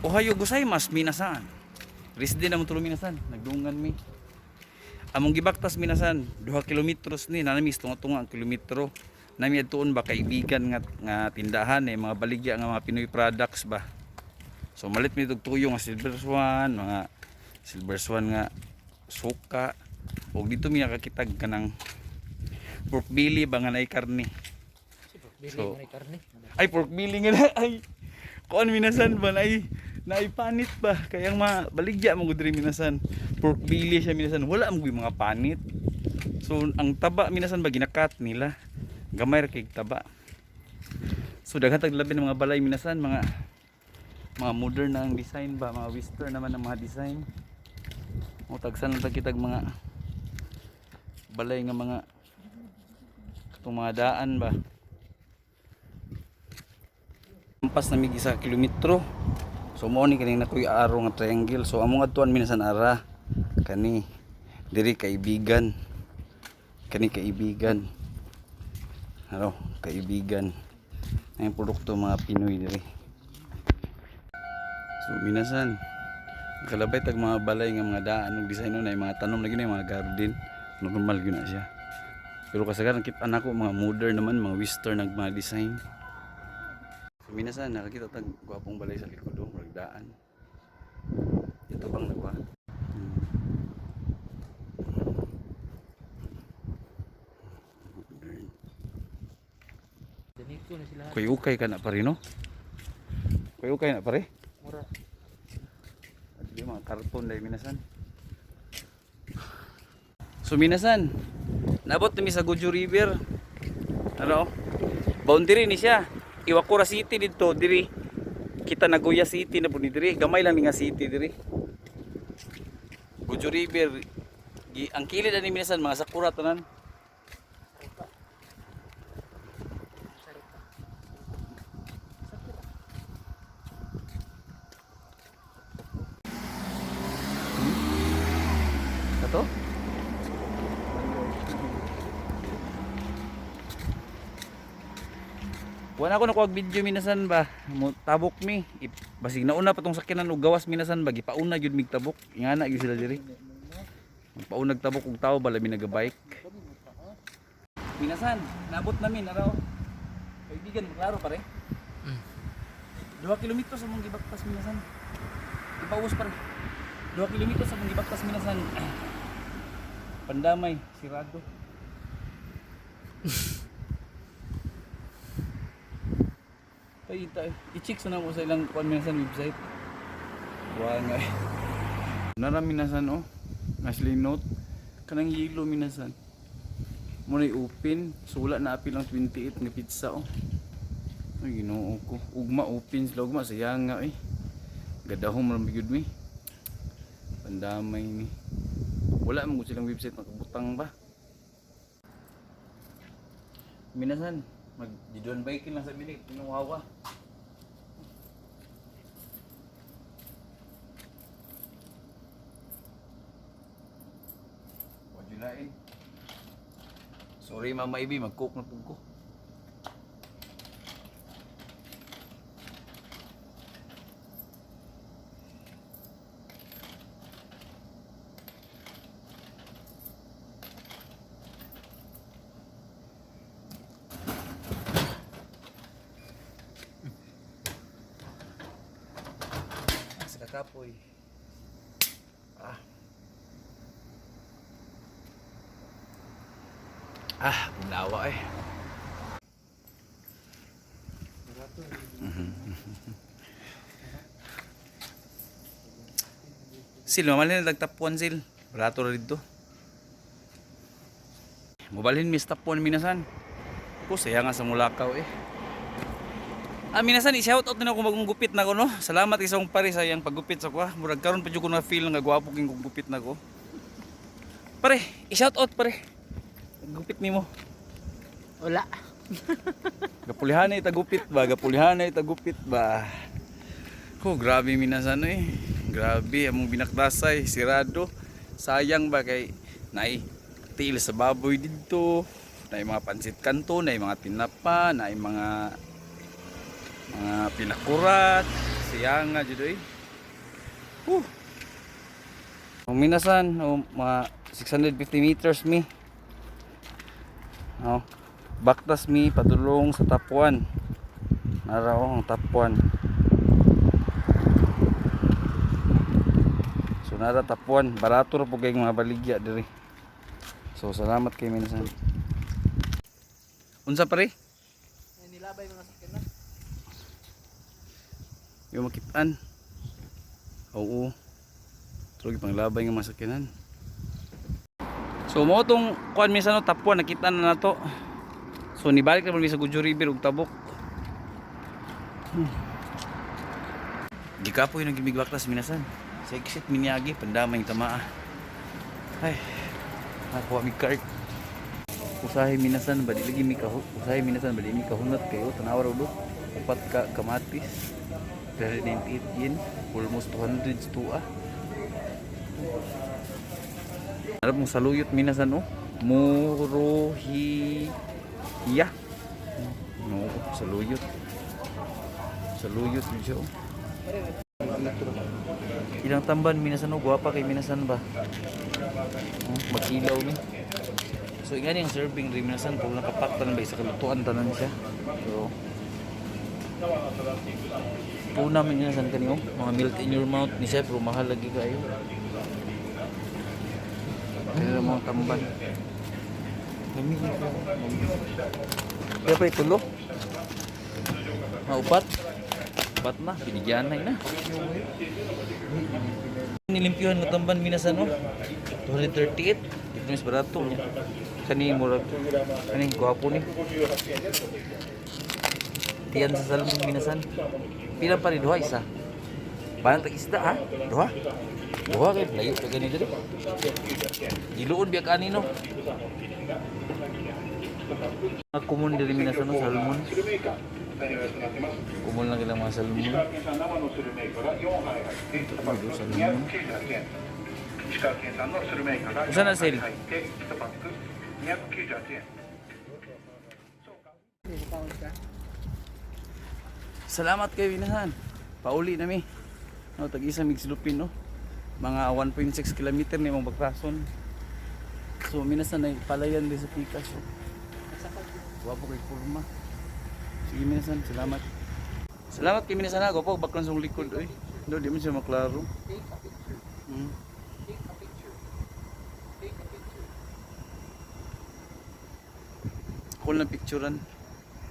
Ohayo gozaimasu minasan. Risdi na mo tulo minasan, nagdungan mi. Among gibaktas minasan, 2 kilometros ni nami tunga-tunga ang kilometro. Nami adtuon ba kaibigan nga nga tindahan eh, mga baligya nga mga Pinoy products ba. So malit mi tug tuyo nga Silver Swan, mga Silver Swan nga suka. Og dito mi nakakitag kanang pork belly ba nga naay karne. Bili So, nga karne. Ay, pork belly nga na ay. Kuan minasan ba naay naay panit ba kaya ang mga baligya mo gud diri minasan. Pork belly siya minasan, wala mo mga panit. So ang taba minasan ba ginakat nila. Gamay ra kay taba. So daghan tag labi ng mga balay minasan, mga modern na ang design ba, mga western naman ang mga design. O tagsan lang tag kitag mga balay nga mga katong mga daan ba. Ampas na mig isa ka kilometro. So mo ni kaning nakoy aro nga triangle. So among adtuan minasan ara kani diri kaibigan. Kani kaibigan. Ano, kaibigan. Ang produkto mga Pinoy diri. So minasan kalabay tag mga balay nga mga daan og design na mga tanom na gyud na, mga garden. Normal gyud na siya. Pero kasagaran kita nako mga modern naman, mga western nag mga design. So minasan nakakita tag gwapong balay sa likod oh, murag daan. Ito bang nagwa? Modern. Daniko na sila. Kuy ukay ka na pare no? Kuy ukay na pare. Mura. At yung mga karton dahil minasan. So minasan, nabot nami sa Gojo River. Ano? Boundary ni siya. Iwakura City dito diri. Kita Nagoya City na po ni diri. Gamay lang ni nga city diri. Gojo River. Ang kilid ani minasan mga sakura tanan. Kato? Wala ako nakuha video minasan ba. Mo tabok mi. Basig nauna pa tong sakyanan og gawas minasan ba gipauna gyud mig tabok. Ingana gyud sila diri. Magpaunag tabok og tawo ba labi naga-bike. Minasan, naabot namin araw. Kaibigan, klaro pare. 2 kilometro sa mong gibaktas minasan. Ipaus pare. 2 kilometro sa mong gibaktas minasan. Pandamay, sirado. Ay, ita, i-check sa na mo sa ilang kuan minasan website. Wa nga eh. Nara minasan oh. Nasli note kanang yelo minasan. Mo na open, so wala na apil ang 28 nga pizza oh. Ay Ginoo ko. Ugma open sila ugma sayang nga eh. Gadahom ra gyud mi. Pandamay ni. Wala man gud silang website nakabutang ba. Minasan, mag didon biking lang sa bilik, pinuhawa. Wadyo na eh. Sorry Mama Ibi, mag-cook na pug ko. Sa kakapoy. Ah. Ah, bunawa eh. Sil, mamalhin na tagtapuan sil. Barato ra dito. Mobalhin mi sa tapuan minasan. Ko saya nga sa Mulakaw eh. Ah, minasan i-shout out na ako bagong gupit na ko no. Salamat isang pare sa iyang paggupit sa ko. Ah. Murag karon pa jud ko na feel nga gwapo king gupit na ko. Pare, i-shout out pare. Gupit nimo. Wala. Gapulihanay tagupit ba? Gapulihanay tagupit ba? Ko grabe minasan eh. Grabe among binakdasay sirado. Sayang ba kay naay tiil sa baboy didto, naay mga pansit kanto, naay mga tinapa, naay mga pinakurat. Sayanga jud oy. Whew. Minasan, oh, mga 650 meters mi. Oh, baktas mi padulong sa Tapuan. Nara oh, ang Tapuan. So nara Tapuan, barato ra po kay mga baligya diri. So salamat kay minasan. Unsa pare? Ay, nilabay mga sakyan na. Yung makitaan. Oo. Pero panglabay nga mga sakyanan. So mo tong kuan minsan no, tapuan nakita na nato. So nibalik na mi sa Gujo River ug tabok. Gikapoy nang gimigbaktas minasan. Sa exit miniagi pandamay tamaa. Ay. Nakuha mi cart. Usahay minasan ba di lagi mi kahu usahay minasan ba di mi kahunat kayo tanawa ra do. Upat ka kamatis. 398 yen, almost 200 tuwa. Arap mong saluyot minasan oh. Murohiya. No, saluyot. Saluyot yun siya oh. Ilang tamban minasan oh, gwapa kay minasan ba? Oh, magkilaw ni. So ingani ang serving rin minasan kung nakapak tanan ba isa kalutuan tanan siya. So tuna minasan kani oh, mga melt in your mouth ni siya pero mahal lagi kayo. Kaya mga tamban. Lami ni ko. Kaya pa itulo. Maupat. Upat na, binigyan na ina. Nilimpyuhan nga tamban minasan oh. 238. Dito mas barato niya. Kani murag kani gwapo ni. Tiyan sa salmon minasan. Pila pa rin duha isa. Parang tag isda ha? Duha? Duha kay layo pa gani diri. Giluon biya kanino. Mga common diri minasan no, salmon. Common lang ilang mga salmon. Salmon. Unsa na sale? Salamat kay Binahan. Pauli na mi. No, tag isa mig silupin no. Mga 1.6 kilometer ni mong bagtason. So minasan na palayan din sa pikas. Oh. Wapo kay kurma. Sige minasan, salamat. Salamat kay minasan ha, gwapo baklan sa likod oy. Do di man siya maklaro. Take a picture. Take a picture. Take a picture. Ako lang picturean.